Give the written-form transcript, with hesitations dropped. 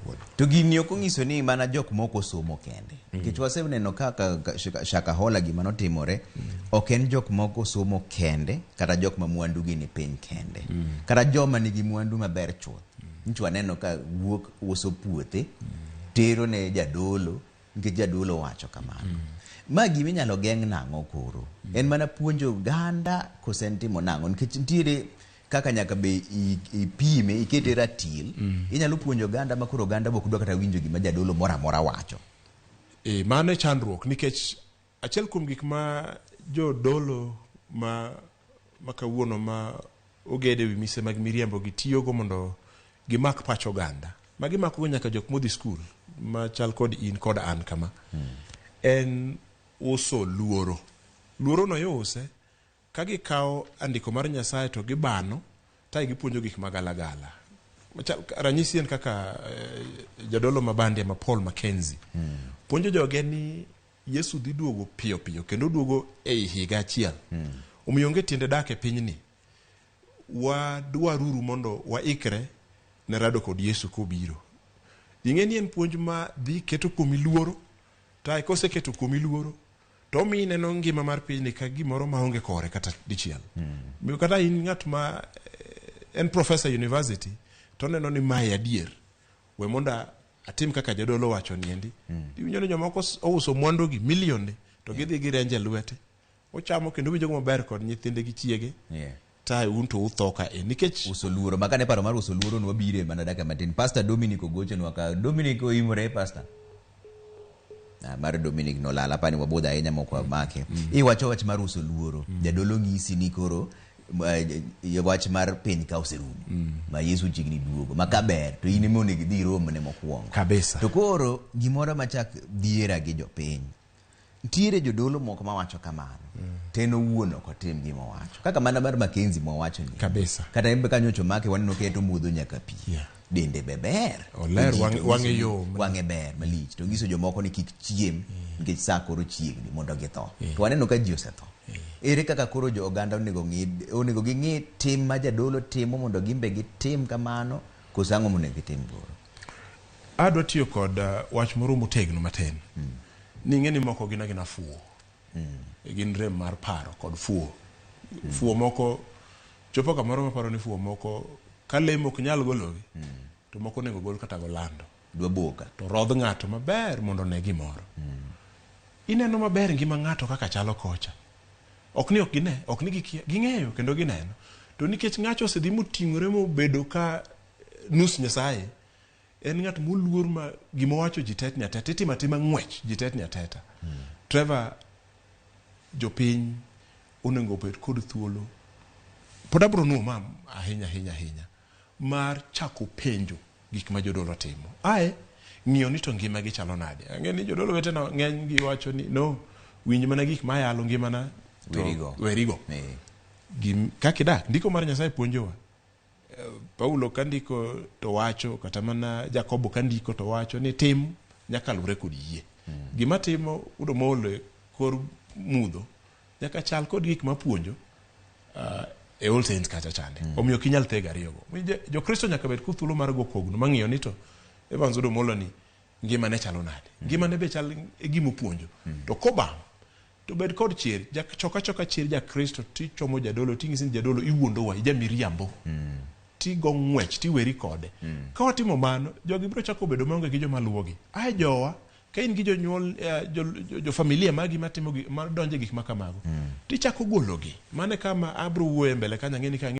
puodho. To gini ok onyiso ni mana jok moko somo kende. Nikech waseneno kaka Shakahola gima notimore, ok en jok moko somo kende, kata jok ma mwandu gi ni piny kende. Kata joma nigi mwandu maber chuth. Nyocha waneno ka wuok uso puothe, tero ne jadolo, nikech jadolo wacho kamano. Ma gima inyalo geng' nang'o koro? En mana puonjo oganda kose en timo nang'o? Nikech nitiere kaka nyaka be ipime, ikete ratil. Inyalo puonjo oganda ma koro oganda be ok dwa kata winjo gima jadolo moro amora wacho. E, mano e chandruok nikech achiel kuom gik ma jodolo ma kawuono ma ogede wi mise mag miriambo gi tiyogo mondo gimak pach oganda ma gimakogo nyaka jok modhi skul machal kod in kod an kama en uso luoro. Luoro no iuse ka gikawo andiko mar Nyasaye to gibano tae gipuonjo gik magalagala. Ranyisi en kaka jadolo ma bandia ma Paul Mackenzie puonjo joge ni Yesu dhi duogo piyo piyo kendo duogo ei higa achiel. Omiyo onge tiende dak e pinyni. Wadwaruru mondo waikre ne rado kod Yesu kobiro. Ing'e ni en puonj ma dhi keto kuomi luoro, tae koseketo kuomi luoro, to omiyi ineno ngima mar pinyni ka gimoro maonge kore kata dichiel. Omiyo kata in ng'at ma en professor university, to oneno ni mae adier. We mondo atim kaka jadolo wacho niendi. Iwinjo ni jomoko ouso mwandugi milionde to gidhi girenje e lwete. Ochamo kendo owinjo maber kod nyithinde gi chiege. Tae un to utho ka e nikech uso luoro. Makane paro mar uso luoro nwabire mana dakika matin. Pastor Dominic ogochonwa ka. Dominic oimore pastor. Mar Dominic nolal apani wabudho ahinya mok wamake. Iwacho wach mar uso luoro. Jadolo ng'isi ni koro wach mar piny ka oserumo. Ma Yesu chiegni duogo. Ma kaber to in ema onego idhi iromne mokwongo. Kabisa. To koro gimoro machak dhiera gi jopiny. Nitiere jodolo moko mawacho kamano. To en owuon ok otim gima owacho. Kaka mana mar Mackenzie mwawacho ni. Kabisa. Kata en be kanyocha omake waneno ka en omodho nyaka pi. Dende be ber. Oler, To ji to wang'e nyiso ni yom. Wang'e ber malich. To nyiso jomoko ni kik chiem nikech saa koro chiegni mondo githo. To waneno ka ji osetho. Ere kaka koro jo oganda onego ng'i, onego ging'i tim ma jadolo timo mondo gin be gitim kamano, koso ang'o monego gitim koro? Adwa tiyo kod wach moro motegno matin. Ni ing'e ni moko gin agina fuwo. Gin rem mar paro kod fuwo. Fuwo moko chopo kamoro maparo ni fuwo moko ka lemo ok nyal gologi, to moko onego gol kata golando. Dwa boka. To rodh ng'ato maber mondo one gimoro. Ineno maber ngima ng'ato kaka chalo kocha. Ok ni ok gine, ok ni gikia, ging'eyo kendo gineno. To nikech ng'acho osedhi moting'ore mobedo ka nus Nyasaye, en ng'at moluor ma gima owacho ji tetni ateta, itimo atima ng'wech ji tetni ateta. Trevor, jopiny onego obed kod thuolo, pod abro nuo ma ahinya ahinya ahinya, mar chako penjo gik ma jodolo timo. Ae, ng'iyo ni to ngima gi chalo nade. Ang'e ni jodolo wetena ng'eny gi wacho ni no, winj mana gik ma yalo ngimana to Werigo. werigo. Kaka idak, ndiko mar Nyasaye puonjowa. Paulo ka ndiko to wacho, kata mana Jakobo ka ndiko to wacho ni tim nyaka luwre kod yie. Gima timo udo moolo e kor mudho nyaka chal kod gik mapuonjo e All Saints kacha chande. Omiyo ok inyal thego ariyogo. Omiyo Jokristo nyaka bed kod thuolo mar go kogno mang'iyo ni to Evans Udo Molo ni ngimane chalo nade. Ngimane be chal e gima opuonjo. To kobam to bed kod chir, choka choka chir Jakristo tichomo jadolo ting'isi ni jadolo iwuondowa, ijamiriambo. Tigo ng'wech, tiweri kode. Ka watimo mano, jogi biro chako bedo maonge gi joma luwogi. Ae jowa, ka in gi jonyuol, jo familia magi matimo gi, madonjo e gik ma kamago, tichako gologi. Mano e kama abro wuoye mbele kanyo, ang'e ni ka